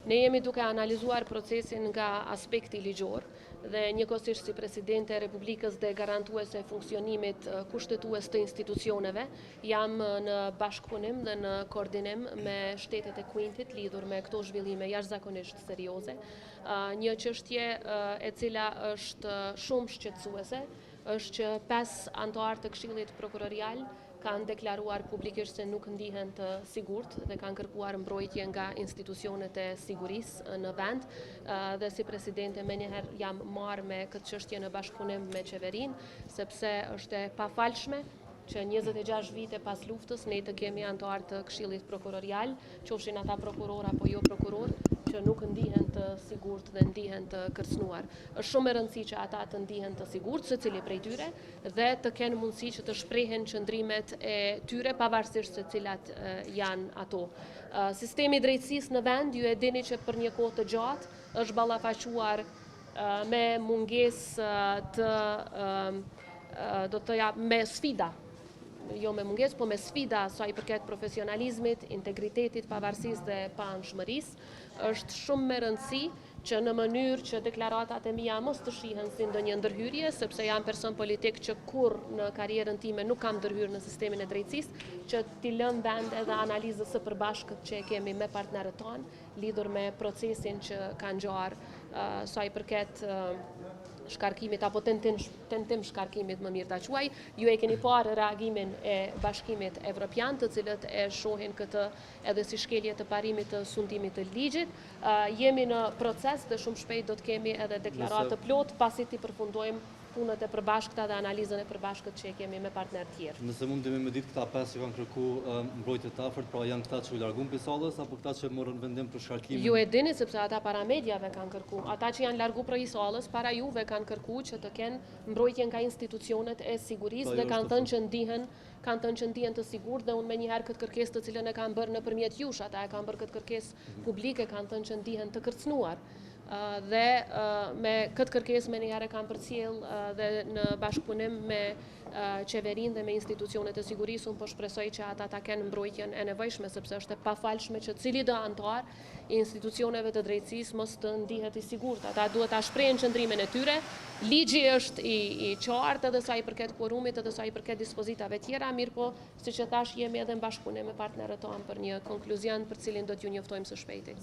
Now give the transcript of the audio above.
Ne jemi duke analizuar procesin nga aspekti ligjor dhe njëkohësisht si presidente e Republikës dhe garantuese e funksionimit kushtetues të institucioneve, jam në bashkëpunim dhe në koordinim me shtetet e Quintit lidhur me këto zhvillime jashtëzakonisht serioze. Një çështje e cila është shumë shqetësuese është që 5 anëtarë të Këshillit Prokurorial kanë deklaruar publikisht se nuk ndihen të sigurt dhe kanë kërkuar mbrojtje nga institucionet e sigurisë në vend dhe si presidente menjëherë jam marrë me këtë çështje në bashkëpunim me qeverinë, sepse është e pafalshme që 26 vite pas luftës ne të kemi anëtarë të Këshillit Prokurorial, qofshin ata prokurorë apo jo prokurorë, që nuk ndihen të sigurt dhe ndihen të kërcënuar. Është shumë e rëndësishme që ata të ndihen të sigurt, secili prej tyre, dhe të kenë mundësi që të shprehen qëndrimet e tyre, pavarësisht se cilat janë ato. Sistemi i drejtësisë në vend, ju e dini që për një kohë të gjatë është ballafaquar me mungesë të do të thoja me sfida, jo me mungesë, po me sfida sa i përket profesionalizmit, integritetit, pavarësisë dhe paanshmërisë. Është shumë me rëndësi që në mënyrë që deklaratat e mia mos të shihen si ndonjë ndërhyrje, sepse jam person politik që kur në karrierën time nuk kam ndërhyrë në sistemin e drejtësisë, që t'i lëm vend edhe analizës së përbashkët që e kemi me partnerët tanë, lidhur me procesin që ka ngjarë sa i përket shkarkimit apo tentim shkarkimit më mirë ta quaj. Ju e keni parë reagimin e Bashkimit Evropian, të cilët e shohin këtë edhe si shkelje të parimit të sundimit të ligjit. Jemi në proces dhe shumë shpejt do të kemi edhe deklaratë të plotë pasi t'i përfundojmë punët e përbashkëta dhe analizën e përbashkët që e kemi me partnerë tjerë. Nëse mundemi me ditë këta pesë që kanë kërku mbrojtje të afërt, pra janë këta që u larguan prej sallës apo këta që morën vendim për shkarkimin? Ju e dini sepse ata para mediave kanë kërku. Ata që janë largu prej sallës para juve kanë kërku që të kenë mbrojtje nga institucionet e sigurisë Po, dhe kanë thënë që ndihen kanë thënë që ndihen të sigurt dhe unë menjëherë këtë kërkesë të cilën e kanë bërë nëpërmjet jush, ata e kanë bërë këtë kërkesë publike, kanë thënë që ndihen të kërcënuar. Dhe me këtë kërkesë menjëherë e kanë përcjell dhe në bashkëpunim me qeverinë dhe me institucionet e sigurisë, unë po shpresoj që ata ta kenë mbrojtjen e nevojshme, sepse është e pafalshme që cilido anëtar i institucioneve të drejtësisë mos të ndihet i sigurt. Ata duhet ta shprehin qëndrimin e tyre. Ligji është i qartë edhe sa i përket kuorumit edhe sa i përket dispozitave tjera, mirëpo, siç e thash, jemi edhe në bashkëpunim me partnerët tanë për një konkluzion për cilin do t'ju njoftojmë së shpejti.